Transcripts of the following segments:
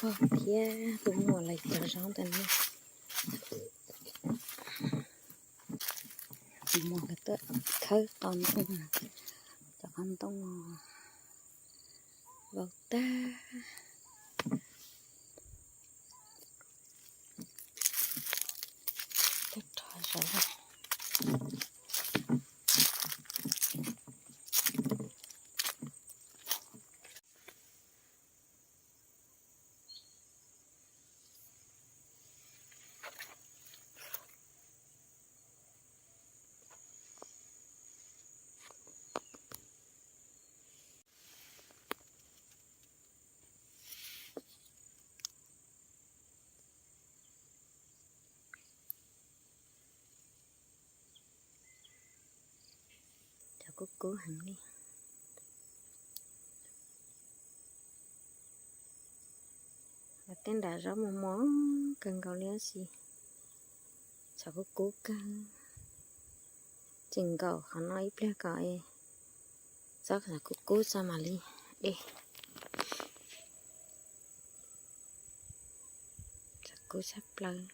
pog thiab tus muam lawv cov zaub ntawm no. Tus muam lawv tuaj khawb qos ntoo, cov qos ntoo vau tag. Tuaj rho zaub. Tshav kub kub heev li. Tej nram zaub mos mos kawg nkaus li tab sis tshav kub kub kawg. Tseem nkaum qhov no ib pliag kom txhob tshav kub kub tso mam li de. Tshav kub tshaj plaws.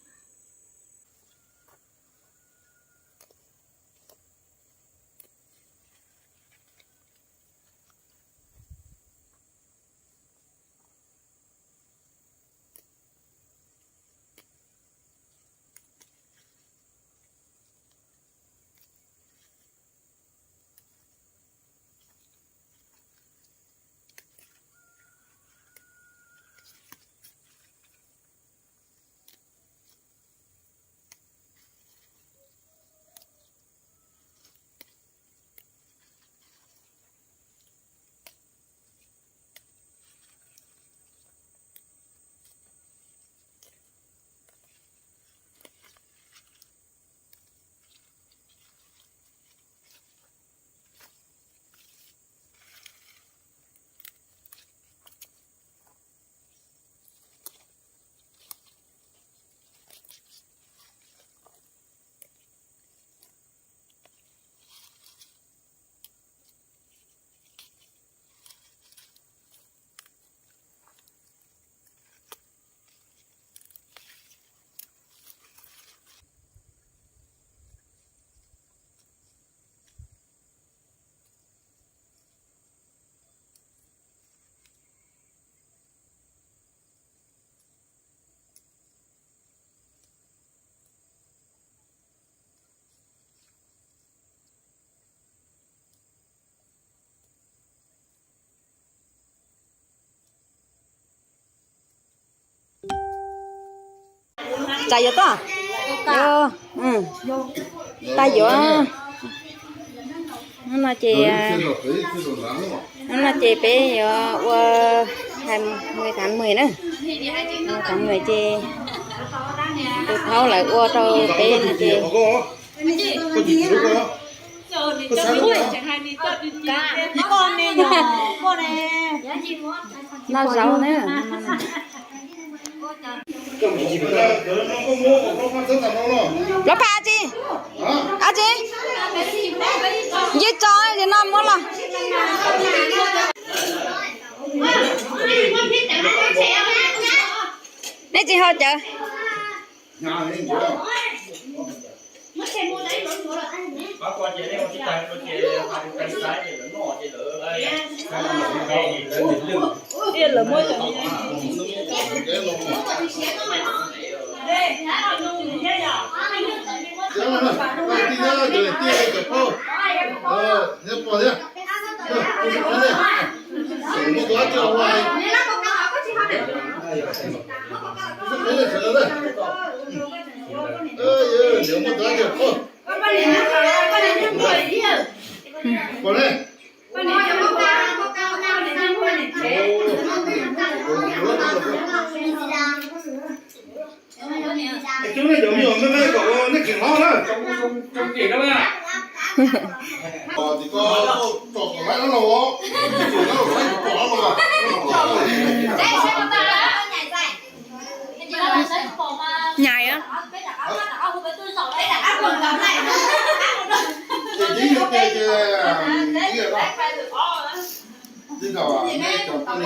Tsam yuav tag, tag yuav. Hnub no ces, hnub no ces peb yuav ua hais mus thav mem na. Thav mem ces tus thaub lawv ua rau peb no ces noj zaub na. Lov phaj tsi, a tsi, nce tso es no muab los. Nej tsis ho cawv. Nyais a. Kuj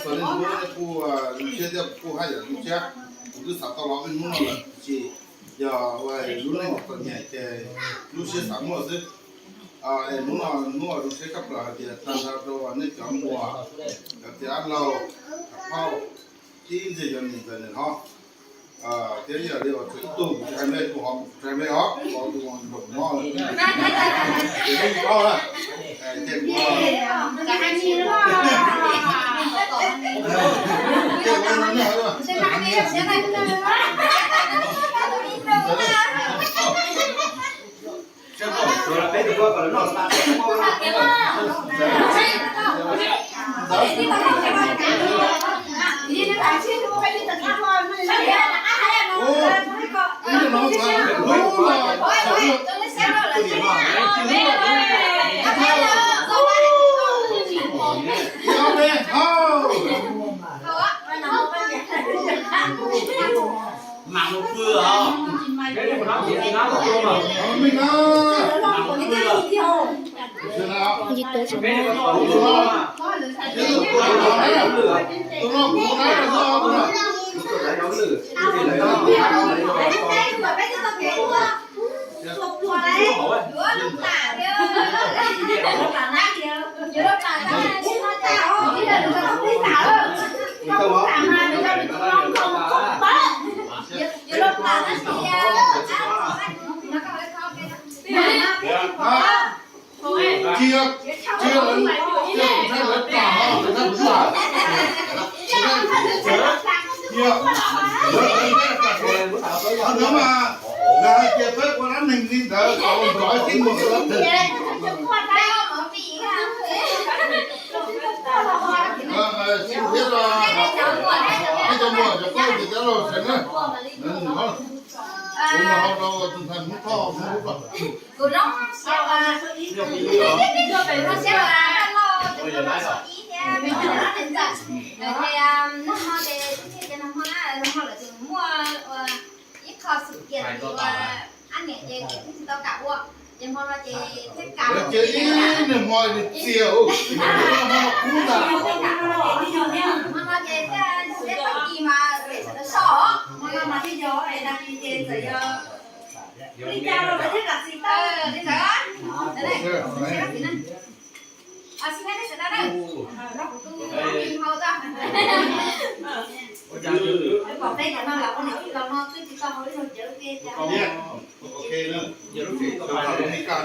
xav nej hnub no kuj zoo siab thiab kuj haj yam zoo siab, kuv twb xav tau los nej hnub no lawm, tiam sis yog lub neej txom nyem ces lub siab xav muaj xwb. Es hnub no hnub zoo siab tshaj plaws hais tias tag nrho rau nej cov muam, cov tij dab laug, cov phauj, ib ntxwg cov niam ntxawm niam hlob thiab yam li uas txawm ib tug kuv tsis hais npe, tus hov kuv tsis hais npe os, tus nraum no ces yeej paub na. Ces kuv Cia, cia lawv, cia kuv saib lawv plam no, lawv plam. Cia, lawv, lawv, lawv mas, lawv hais tias peb ua dab neeg li ntawd kom nrov tib mus lawm. Xib thiab, ib cov muam cov phooj ywg cov laus sawv na. Kuv mus hau rau tus ntxhais Hmoob Thoj, Hmoob Thoj. Ib qho xwm tias ua ab niam ces kuv tsis tau kam ua, ces hmo no ces thiaj kam. Cia ib niag hmo txias ua, hmo no kub ntag. Hmo no ces thiaj tag kis mas peb sawv daws so, hmo no mas thiaj yog es tag kis ces txawm yog li cas los lawv thiaj kam txi tau li ntawd. Xib neb sawv daws na, kuv tus me hau tau. Pom peb cov no los ua niam tij los no twb tsis tau hau ib zaug cawv ke cas.